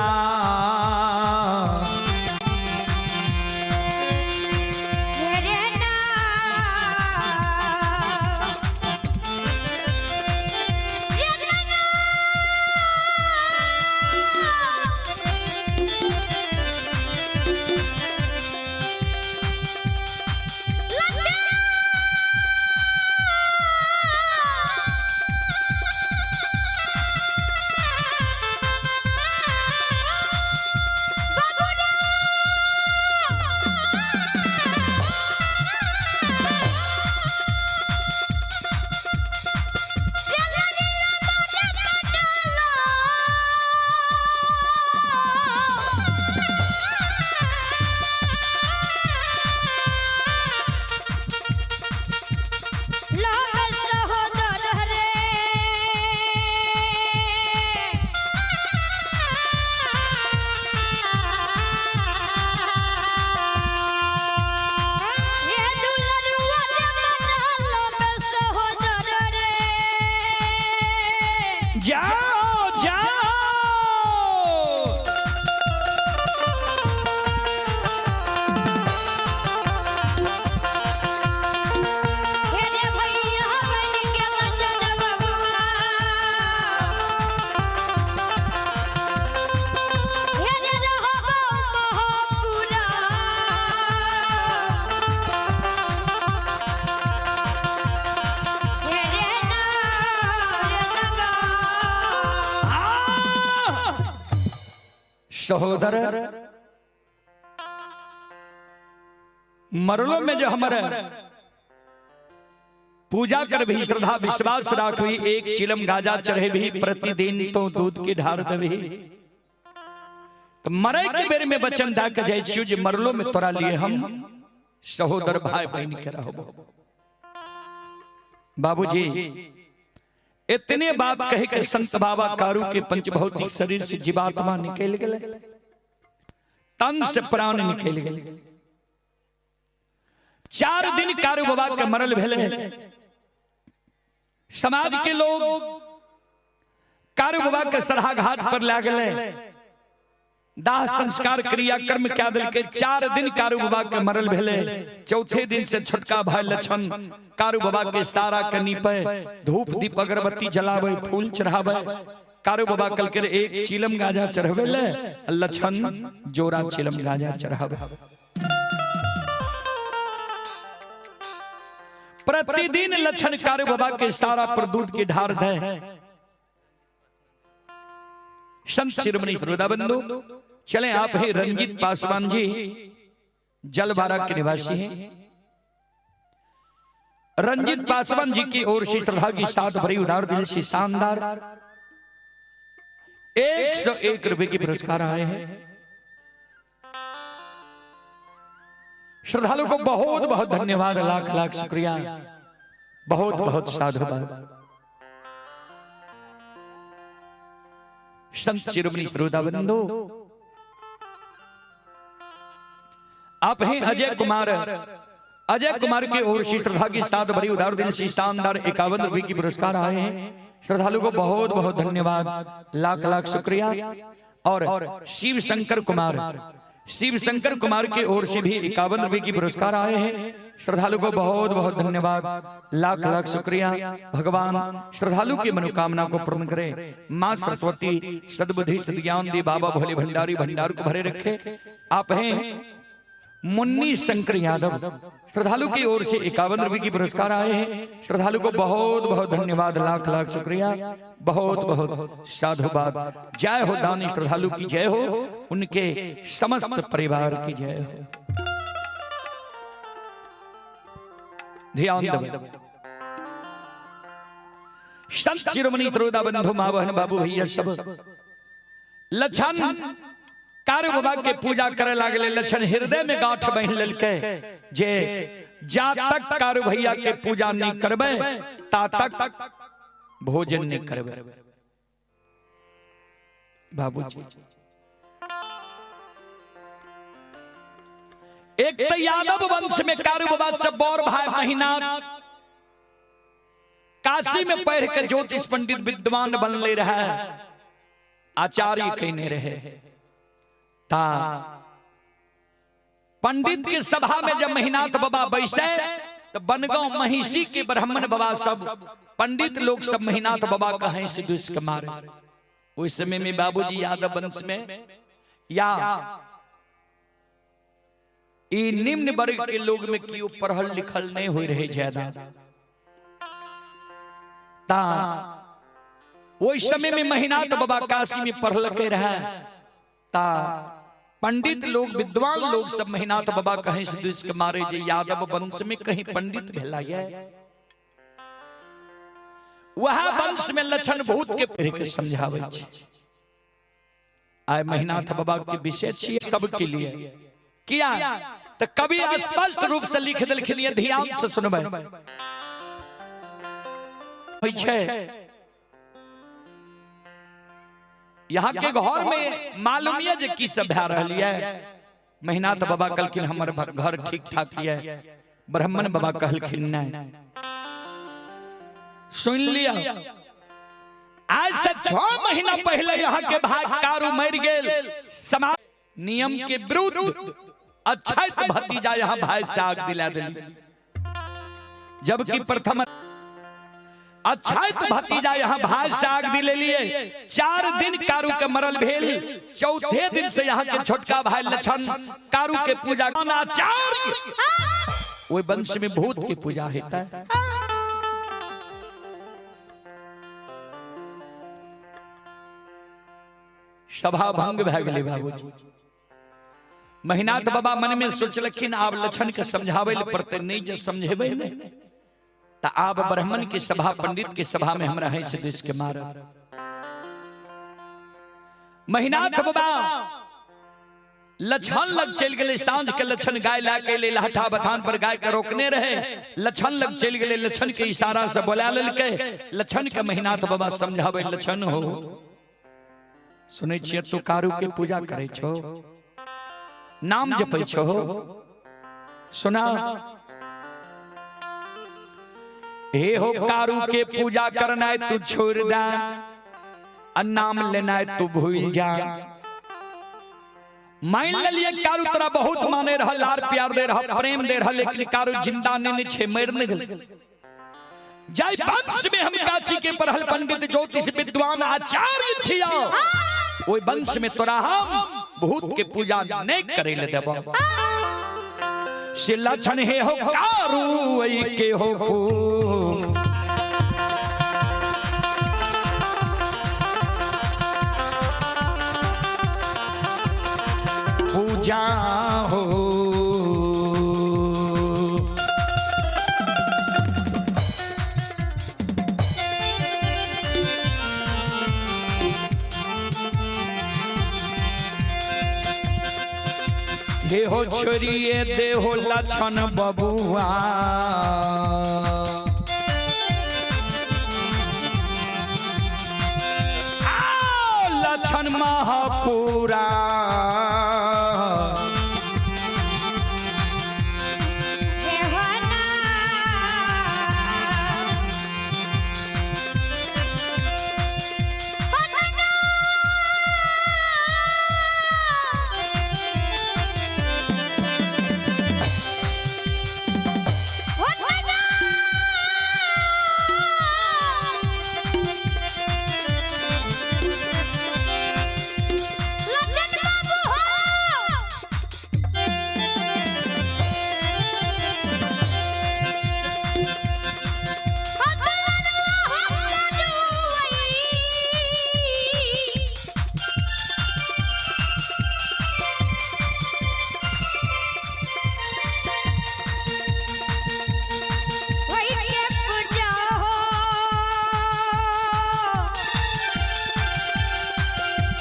जाओ जाओ। सहोदर मरलो में जो हमारे पूजा कर भी श्रद्धा विश्वास राखबी, एक चिलम गाजा चढ़ेबी, प्रतिदिन तो दूध के ढार देबी। तो मरे के बेर में वचन दऽ के जाइ छियौ जे मरलो में तोरा लिए हम सहोदर भाई बहन के रहबो। बाबूजी इतने बात कहे के संत बाबा कारू के पंचभौतिक शरीर से जीवात्मा निकल गए, तन से प्राण निकल गए। 4 दिन कारू बाबा के मरल भेले। समाज के लोग कारू बाबा के सराघाट पर लए गेले, दाह संस्कार क्रिया कर्म क्या दिल के। 4 दिन कारू बाबा के मरल भेले। चौथे दिन से छोटका भाई लक्षण कारू बाबा के सारा के नीपे, धूप दीप अगरबत्ती जलावे, फूल चढ़ावे। कारू बाबा कल के एक चिलम गाजा चढ़ावे ले, लक्षण जोरा चिलम गाजा चढ़ावे। प्रतिदिन लक्षण कारू बाबा के सारा पर दूध के ढार दे। संत शिरोमणि श्रोता बंधु चले, आप हैं रंजीत पासवान जी, जलवारा के निवासी हैं। रंजीत पासवान जी की ओर से श्रद्धा की साथ भरी उदार दिल से शानदार 101 रुपए के पुरस्कार आए हैं। श्रद्धालु को बहुत बहुत धन्यवाद, लाख लाख शुक्रिया, बहुत बहुत साधुवाद। संत शिरोमणि श्रोता बंधु आप हैं अजय कुमार। अजय कुमार के ओर से श्रद्धा की साथ भरी उदार दिल से शानदार 51 रुपए की पुरस्कार आए हैं। श्रद्धालु को बहुत बहुत धन्यवाद, लाख लाख शुक्रिया। और शिव शंकर कुमार, शिव शंकर कुमार के ओर से भी 51 रुपए की पुरस्कार आए हैं। श्रद्धालु को बहुत बहुत धन्यवाद, लाख लाख शुक्रिया। भगवान श्रद्धालु की मनोकामना को पूर्ण करे। माँ सरस्वती सद्बुद्धि सद्ज्ञान दे, बाबा भोले भंडारी भंडार को भरे रखे। आप हैं मुन्नी शंकर यादव, श्रद्धालु की ओर से 51 रुपए की पुरस्कार आए हैं। श्रद्धालु को बहुत बहुत धन्यवाद, लाख लाख शुक्रिया, बहुत बहुत साधुवाद। जय हो दानी श्रद्धालु की जय हो, उनके समस्त परिवार की जय हो। ध्यान देबै। संत शिरोमणि त्रोदा बंधु माँ बहन बाबू भैया सब लक्षण कारू बाबा के पूजा करे लागले। लक्षण हृदय में गांठ बहन लेलकै जे जा तक कारू भैया के पूजा नहीं करबै ता तक भोजन नहीं करबै। बाबूजी एक तो यादव वंश में कारू बाबा से बड़ भाई महीना काशी में पढ़ के ज्योतिष पंडित विद्वान बनले रहे, आचार्य कहने रहे। ता पंडित के सभा में जब महिनाथ बाबा बैसे तो बनगांव महिषी के ब्राह्मण बाबा सब पंडित लोग सब महिनाथ बाबा कहें से दुष्ट के मारे। उस समय में बाबूजी यादव वंश में या ई निम्न वर्ग के लोग में क्यों पढ़ल लिखल नहीं हो रहे ज्यादा। ता उस समय में महिनाथ बाबा काशी में पढ़ल के रहे। ता पंडित लोग विद्वान लोग सब महिनाथ बाबा कहीं से दुष्ट के मारे जे यादव वंश में कहीं पंडित भेला ये वह वंश में लक्षण भूत के पढ़ के समझावे छी। आय महिनाथ बाबा के विषय छी सबके लिए किया तो कवि स्पष्ट रूप से लिख देलखिन, ध्यान से सुनबै होइ छै। यहाँ के घर में मालूम ये जे की सब भए रहल ये। महिनाथ बाबा कहलखिन हमर घर ठीक ठाक ये, ब्राह्मण बाबा कहलखिन नहीं। सुन लिया, आज से 6 महीना पहले यहाँ के भाई कारू मर गेल। समाज नियम के विरुद्ध अछैत भतीजा यहाँ भाई से आग दिला दिली, जबकि प्रथम अछैत भतीजा यहाँ भाई से आग दिले लिए। 4 दिन कारू के मरल भेल, चौथे दिन से यहाँ के छोटका भाई लक्षण कारू के पूजा आचार्य ओहि वंश में भूत के पूजा होता है। सभा भंग भए गेलै बाबूजी। महिनाथ बाबा मन में सोचलखिन आब लक्षण के समझाबै ले पड़तै, नहीं जे समझेबै नहीं त आब ब्राह्मण के सभा, पंडित के सभा में हमरा है से देश के मारत। महिनाथ बाबा लछन लग चल गए। सांझ के लछन गाय ला के ले लहठा बथान पर गाय के रोकने रहे, लछन लग चल गए। लछन के इशारा से बोला ललके। लछन के महिनाथ बाबा समझावे, लछन हो, सुनै छियै तू कारू के पूजा करे छो, नाम जपै छो, सुना हे हो, कारू के पूजा करना तू छोड़ दा आ नाम लेना तू भूल जा। मान लिये कारू तोरा बहुत माने रहा, लार प्यार दे रहा, प्रेम दे रहा, लेकिन कारू जिंदा नहीं छे, मर नहीं गेल। जाय वंश में हम काशी के पढ़ल पंडित ज्योतिष विद्वान आचार्य छिया, ओइ वंश में तोरा हम भूत के पूजा नहीं करे ले देबो। से लक्षण हे हो कारू ऐ के हो पू पूजा हो। देहो छोड़िए देहो लक्षण बबुआ, लक्षण महापुराण